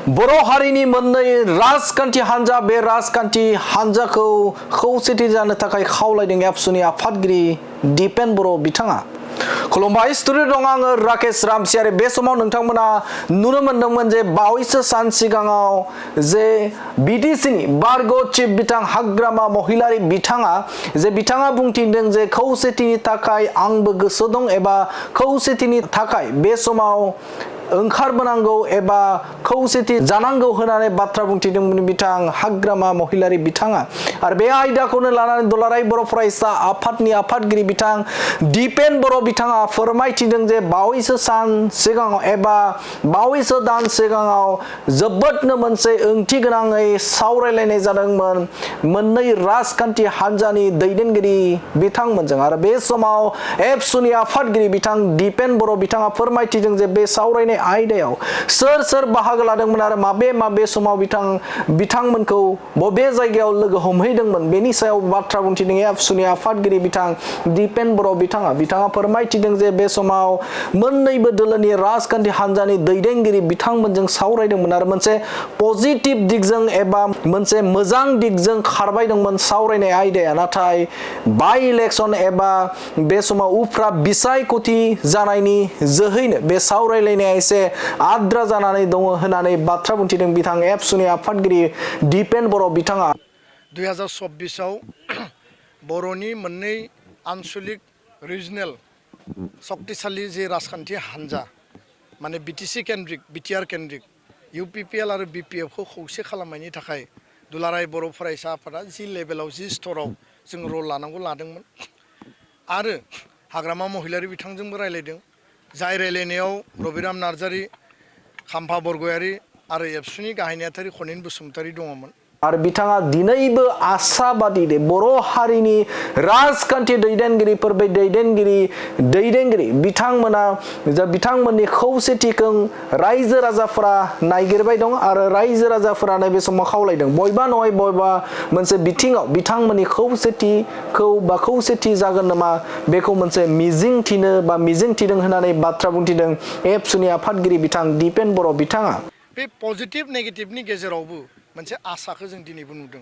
बर' हारिनि मोननै राजखान्थि हान्जा बे राजखान्थि हान्जाखौ खौसेथि जानो थाखाय खावलायदों एबसुनि आफादगिरि दिपेन बर' बिथाङा। खुलुमबाय स्टुडिअ दं आङो राकेश रामसियारि। बे समाव नोंथांमोना नुनो मोनदोंमोन जे बावैसो सान सिगाङाव जे बिटिसिनि बारग' चिफ बिथां हाग्रामा महिलारि बिथाङा बिथाङा बुंथिदों जे खौसेथिनि थाखाय आंबो गोसो दं एबा खौसेथिनि थाखाय बे समाव ओंखारबोनांगौ एबा खौसेथि जानांगौ होननानै बाथ्रा बुंथिदोंमोन बिथां हाग्रामा महिलारि बिथाङा। आरो बे आयदाखौनो लानानै दुलाराय बर' फरायसा आफादनि आफादगिरि बिथां दिपेन बर' बिथाङा फोरमायथिदों जे बावैसो सान सिगाङाव एबा बावैसो दान सिगाङाव जोबोदनो मोनसे ओंथि गोनाङै सावरायलायनाय जादोंमोन मोननै राजखान्थि हान्जानि दैदेनगिरि बिथांमोनजों। आरो बे समाव एबसुनि आफादगिरि बिथां दिपेन बर' बिथाङा फोरमायथिदों जे बे सावरायनाय आयदायाव सोर सोर बाहागो लादोंमोन आरो माबे समाव बिथांमोनखौ बबे जायगायाव लोगो हमहैदोंमोन बेनि सायाव बाथ्रा बुंथिदों एबसुनि आफादगिरि बिथां दिपेन बर' बिथाङा फोरमायथिदों जे बे समाव मोननैबो दोलोनि राजखान्थि हान्जानि दैदेनगिरि बिथांमोनजों सावरायदोंमोन आरो मोनसे पजिटिभ दिगजों एबा मोनसे मोजां दिगजों खारबाय दंमोन सावरायनाय आयदाया। नाथाय बाइ इलेक्सन एबा बे समाव उफ्रा बिसायख'थि जानायनि जोहैनो बे सावरायलायनाया एसे आद्रा जानानै दङ होननानै बाथ्रा बुंथिदों बिथां एबसुनि आफादगिरि दिपेन बर' बिथाङा। 2024 आव बर'नि मोननै आनसलिक रिजनेल शक्तिशाली जे राजखान्थि हान्जा माने बिटिसि केन्द्रिक बिटिआर केन्द्रिक इउपिपिएल आरो बिपिएफ खौ खौसे खालामनायनि थाखाय दुलाराय बर' फरायसा आफादा जि लेभेलाव जि स्तराव जों रल लानांगौ लादोंमोन आरो हाग्रामा महिलारि बिथांजोंबो रायलायदों। जाय रायलायनायाव रबिराम नार्जारि, खाम्फा बरगयारि आरो एबसुनि गाहाय नेहाथारि खनिन बसुमतारी दङमोन। आरो बिथाङा दिनैबो आसाबादि दे बर' हारिनि राजखान्थि दैदेनगिरिफोर बे दैदेनगिरि बिथांमोना बिथांमोननि खौसेथिखौ रायजो राजाफोरा नायगिरबाय दं आरो रायजो राजाफोरानो बे समाव खावलायदों बयबा नङै बयबा मोनसे बिथिङाव बिथांमोननि खौसेथिखौ बा खौसेथि जागोन नामा बेखौ मोनसे मिजिंथिदों होननानै बाथ्रा बुंथिदों एबसुनि आफादगिरि बिथां दिपेन बर' बिथाङा। बे पजिटिभ नेगेटिभनि गेजेरावबो मोनसे आसाखौ जों दिनैबो नुदों।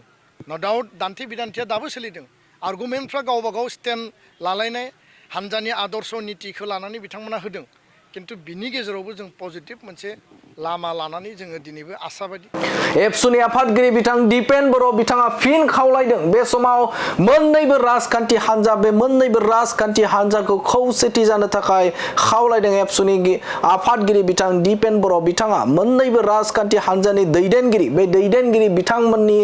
न' डाउट दान्थे बिदान्थेया दाबो सोलिदों। आर्गुमेन्टफ्रा गावबा गाव स्टेन्ड लालायनाय हान्जानि आदर्श नीतिखौ लानानै बिथांमोना होदों। किन्तु बिनि गेजेरावबो जों पजिटिभ मोनसे लामा लानानै जोङो दिनैबो आसाबादि। एबसुनि आफादगिरि बिथां दिपेन बर' बिथाङा फिन खावलायदों बे समाव मोननैबो राजखान्थि हान्जा बे मोननैबो राजखान्थि हान्जाखौ खौसेथि जानो थाखाय खावलायदों एबसुनि आफादगिरि बिथां दिपेन बर' बिथाङा। मोननैबो राजखान्थि हान्जानि दैदेनगिरि बे दैदेनगिरि बिथांमोननि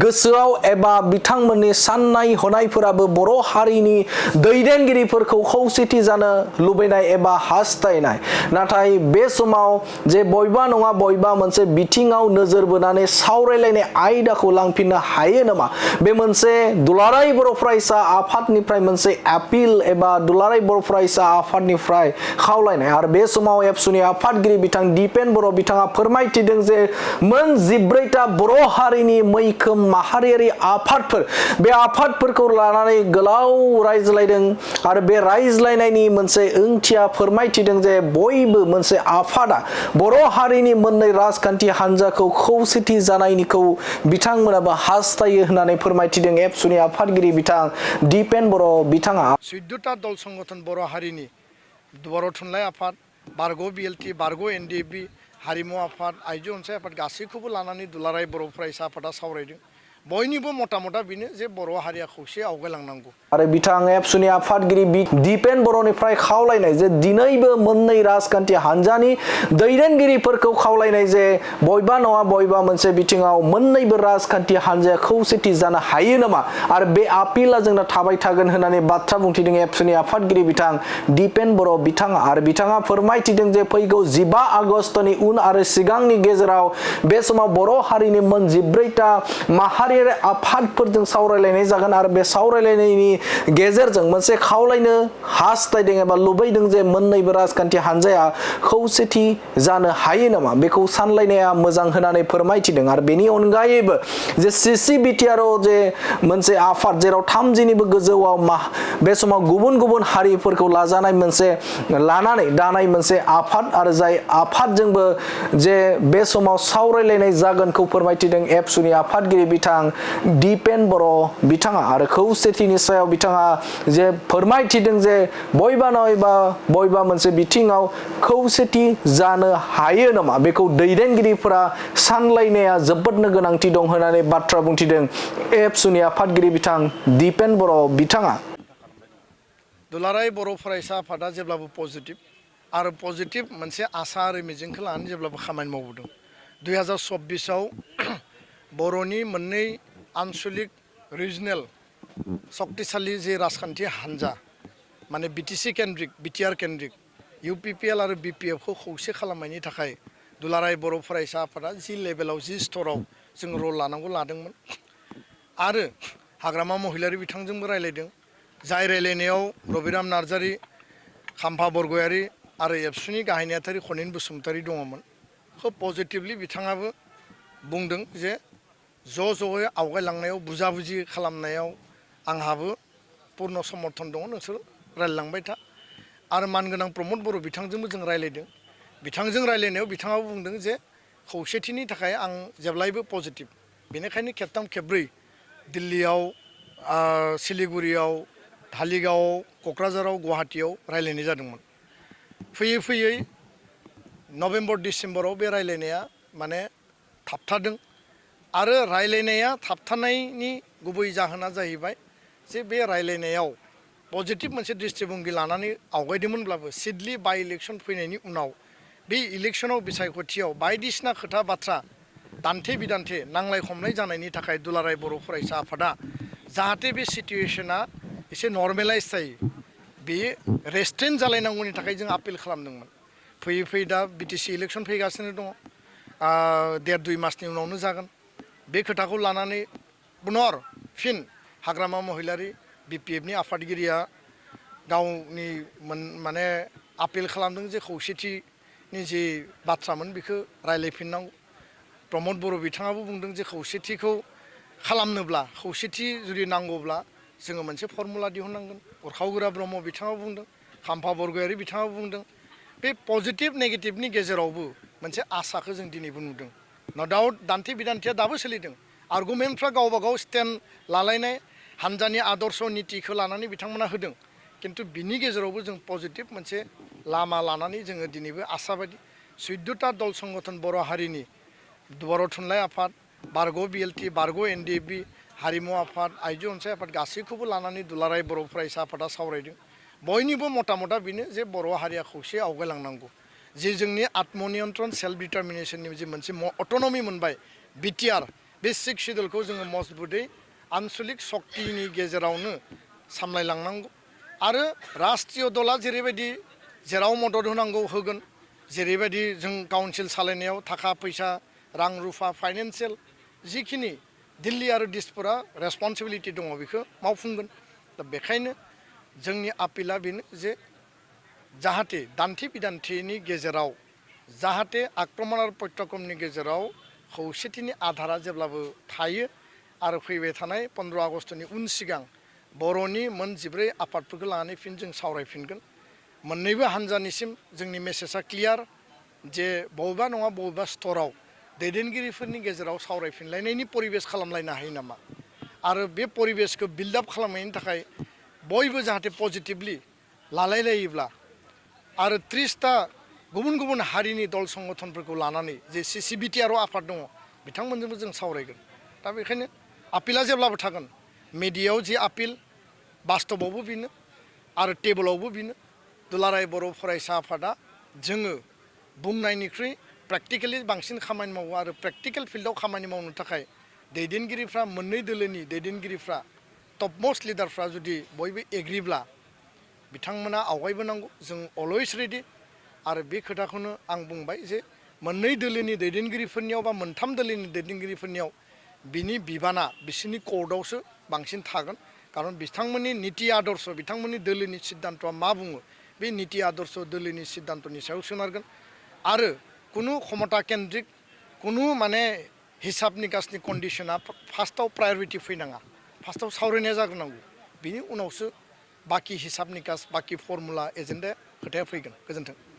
गोसोआव एबा बिथांमोननि साननाय हनायफोराबो बर' हारिनि दैदेनगिरिफोरखौ खौसेथि जानो लुबैनाय एबा हास्थायनाय। नाथाय बे समाव जे बयबा नङा बयबा मोनसे बिथिङाव नोजोर बोनानै सावरायलायनाय आयदाखौ लांफिननो हायो नामा बे मोनसे दुलाराय बर' फरायसा आफादनिफ्राय मोनसे आपिल एबा दुलाराय बर' फरायसा आफादनिफ्राय खावलायनाय। आरो बे समाव एबसुनि आफादगिरि बिथां दिपेन बर' बिथाङा फोरमायथिदों जे मोन 14टा बर' हारिनि मैखोम माहारियारि आफादफोर बे आफादफोरखौ लानानै गोलाव रायज्लायदों आरो बे रायज्लायनायनि मोनसे ओंथिया फोरमायथिदों जे बयबो मोनसे आफादा बर' हारिनि मोननै राजखान्थि हान्जाखौ खौसेथि जानायनिखौ बिथांमोनाबो हास्थायो होननानै फोरमायथिदों एबसुनि आफादगिरि बिथां दिपेन बर' बिथाङा। 14टा दल संगठन बर' हारिनि बर' थुनलाइ आफाद, बारग' बिएलटि, बारग' एनडिएफबि, हारिमु आफाद, आइजो अनसाय आफाद गासैखौबो लानानै दुलाराय बर' फरायसा आफादा सावरायदों। बयनिबो मता बेनो जे बर' हारिया खौसे आवगायलांनांगौ। आरो बिथां एबसुनि आफादगिरि दिपेन बर'निफ्राय खावलायनाय जे दिनैबो मोननै राजखान्थि हान्जानि दैदेनगिरिफोरखौ खावलायनाय जे बयबा नङा बयबा मोनसे बिथिङाव मोननैबो राजखान्थि हान्जाया खौसेथि जानो हायो नामा आरो बे आपिला जोंना थाबाय थागोन होननानै बाथ्रा बुंथिदों एबसुनि आफादगिरि बिथां दिपेन बर' बिथाङा। आरो बिथाङा फोरमायथिदों जे फैगौ 15 आगस्तनि उन आरो सिगांनि गेजेराव बे समाव बर' हारिनि मोन 14टा माहारियारि आफादफोरजों सावरायलायनाय जागोन आरो बे सावरायलायनायनि गेजेरजों मोनसे खावलायनो हास्थायदों एबा लुबैदों जे मोननैबो राजखान्थि हानजाया खौसेथि जानो हायो नामा बेखौ सानलायनाया मोजां होननानै फोरमायथिदों आरो बेनि अनगायैबो जे CCBTR जे मोनसे आफाद जेराव 30निबो गोजौआव बे समाव गुबुन गुबुन हारिफोरखौ लाजानाय मोनसे लानानै दानाय मोनसे आफाद आरो जाय आफादजोंबो जे बे समाव सावरायलायनाय जागोनखौ फोरमायथिदों एबसुनि आफादगिरि बिथां दिपेन बर' बिथाङा आरो खौसेथिनि सायाव बिथाङा जे फोरमायथिदों जे बयबा नयबा बयबा मोनसे बिथिङाव खौसेथि जानो हायो नामा बेखौ दैदेनगिरिफोरा सानलायनाया जोबोदनो गोनांथि दं होननानै बाथ्रा बुंथिदों एबसुनि आफादगिरि बिथां दिपेन बर' बिथाङा दुलाराय बर' फरायसा आफादा जेब्लाबो पजिटिभ आरो पजिटिभ मोनसे आसा आरो मिजिंखौ लानानै जेब्लाबो खामानि मावबोदों 2024आव बर'नि मोननै आनसलिक रिजनेल सक्तिशाली जे राजखान्थि हानजा माने BTC केन्द्रिक BTR केन्द्रिक UPPL आरो BPF खौ खौसे खालामनायनि थाखाय दुलाराय बर' फरायसा आफादा जि लेभेलाव जि स्तराव जों रल लानांगौ लादोंमोन आरो हाग्रामा महिलारि बिथांजोंबो रायलायदों जाय रायलायनायाव रबिराम नार्जारी खाम्फा बरगयारी आरो एबसुनि गाहाय नेहाथारि खनिन बसुमतारी दङमोन खोब पजिटिभलि बिथाङाबो बुंदों जे ज'यै आवगायलांनायाव बुजाबुजि खालामनायाव आंहाबो पूर्ण समर्थन दङ नोंसोर रायलायलांबाय था आरो मानगोनां प्रमद बर' बिथांजोंबो जों रायलायदों बिथांजों रायलायनायाव बिथाङाबो बुंदों जे खौसेथिनि थाखाय आं जेब्लायबो पजिटिभ बेनिखायनो खेबथाम खेबब्रै दिल्लीयाव सिलिगुरियाव धालिगावआव क'क्राझाराव गुवाहाटीयाव रायलायनाय जादोंमोन फैयै फैयै नभेम्बर डिसेम्बराव बे रायलायनाया माने थाबथादों आरो रायलायनाया थाबथानायनि गुबै जाहोना जाहैबाय जे बे रायलायनायाव पजिटिभ मोनसे दृष्टिभंगि लानानै आवगायदोंमोनब्लाबो सिडली बाय इलेक्शन फैनायनि उनाव बे इलेक्शनाव बिसायख'थियाव बायदिसिना खोथा बाथ्रा दान्थे बिदान्थे नांलाय खमलाय जानायनि थाखाय दुलाराय बर' फरायसा आफादा जाहाथे बे सिटुएशना एसे नर्मेलाइज जायो बेयो रेस्ट्रेन्ट जालायनांगौनि थाखाय जों आपिल खालामदोंमोन फैयै फैयै दा BTC इलेक्शन फैगासिनो दङ 1.5-2 मासनि उनावनो जागोन बे खोथाखौ लानानै पुनर फिन हाग्रामा महिलारि BPFनि आफादगिरिया गावनि माने आपिल खालामदों जे खौसेथिनि जे बाथ्रामोन बेखौ रायलायफिननांगौ प्रमद बर' बिथाङाबो बुंदों जे खौसेथिखौ खालामनोब्ला खौसेथि जुदि नांगौब्ला जोङो मोनसे फर्मुला दिहुननांगोन उरखावगोरा ब्रह्म बिथाङाबो बुंदों खाम्फा बरगयारी बिथाङाबो बुंदों बे पजिटिभ नेगेटिभनि गेजेरावबो मोनसे आसाखौ जों दिनैबो नुदों न' डाउट दान्थे बिदान्थेया दाबो सोलिदों आर्गुमेन्टफ्रा गावबा गाव स्टेन्ड लालायनाय हानजानि आदर्श नितिखौ लानानै बिथांमोना होदों किन्तु बिनि गेजेरावबो जों पजिटिभ मोनसे लामा लानानै जोङो दिनैबो आसाबादि 14टा दल संगठन बर' हारिनि बर' थुनलाइ आफाद बारग' BLT बारग' NDFB हारिमु आफाद आइजो अनसाय आफाद गासैखौबो लानानै दुलाराय बर' फरायसा आफादा सावरायदों बयनिबो मतामता बेनो जे बर' हारिया खौसे आवगायलांनांगौ जे जोंनि आत्मनियन्त्रण सेल्फ डिटारमिनेसननि जे मोनसे अट'नमि मोनबाय BTR बे 6 सिडुलखौ जोङो मजबुतै आनसलिक शक्तिनि गेजेरावनो सामलायलांनांगौ आरो राष्ट्रीय दला जेरैबायदि जेराव मदद होनांगौ होगोन जेरैबायदि जों काउन्सिल सालायनायाव थाखा फैसा रां रुफा फाइनान्सियेल जिखिनि दिल्ली आरो दिसपुरा रेसपन्सिबिलिटि दङ बेखौ मावफुंगोन दा बेखायनो जोंनि आपिला बेनो जे जाहाथे दान्थे बिदान्थेनि गेजेराव जाहाथे आक्रमण आरो प्रत्याक्रमनि गेजेराव खौसेथिनि आधारा जेब्लाबो थायो आरो फैबाय थानाय 15 आगस्टनि उन सिगां बर'नि मोन 14 आफादफोरखौ लानानै फिन जों सावरायफिनगोन मोननैबो हानजानिसिम जोंनि मेसेजआ क्लियार जे बबेबा नङा बबेबा स्तराव दैदेनगिरिफोरनि गेजेराव सावरायफिनलायनायनि परिबेस खालामलायनो हायो नामा आरो बे परिबेसखौ बिल्डआप खालामनायनि थाखाय बयबो जाहाथे पजिटिभलि लालायलायोब्ला आरो 30टा गुबुन गुबुन हारिनि दल संगठनफोरखौ लानानै जे CCBTR आफाद दङ बिथांमोनजोंबो जों सावरायगोन दा बेखायनो आपिला जेब्लाबो थागोन मिडियायाव जे आपिल बास्तबावबो बेनो आरो टेबोलावबो बेनो दुलाराय बर' फरायसा आफादा जोङो बुंनायनिख्रुइ प्रेक्टिकेलि बांसिन खामानि मावो आरो प्रेक्टिकेल फिल्डआव खामानि मावनो थाखाय दैदेनगिरिफ्रा मोननै दोलोनि दैदेनगिरिफ्रा टपमोस्ट लिडारफ्रा जुदि बयबो एग्रिब्ला बिथांमोना आवगायबोनांगौ जों अलवेज रेडि आरो बे खोथाखौनो आं बुंबाय जे मोननै दोलोनि दैदेनगिरिफोरनियाव बा मोनथाम दोलोनि दैदेनगिरिफोरनियाव बिनि बिबाना बिसोरनि कर्टआवसो बांसिन थागोन खारन बिथांमोननि नीति आदर्श बिथांमोननि दोलोनि सिद्धान्तआ मा बुङो बे नीति आदर्श दोलोनि सिद्धान्तनि सायाव सोनारगोन आरो कुनु क्षमता केन्द्रिक कुनु माने हिसाब निकासनि कन्डिशना फार्स्टआव प्रायरिटि फैनाङा फार्स्टआव सावरायनाया जाग्रोनांगौ बिनि उनावसो बाखि हिसाब निकास बाखि फर्मुला एजेन्डा खोथाया फैगोन गोजोन्थों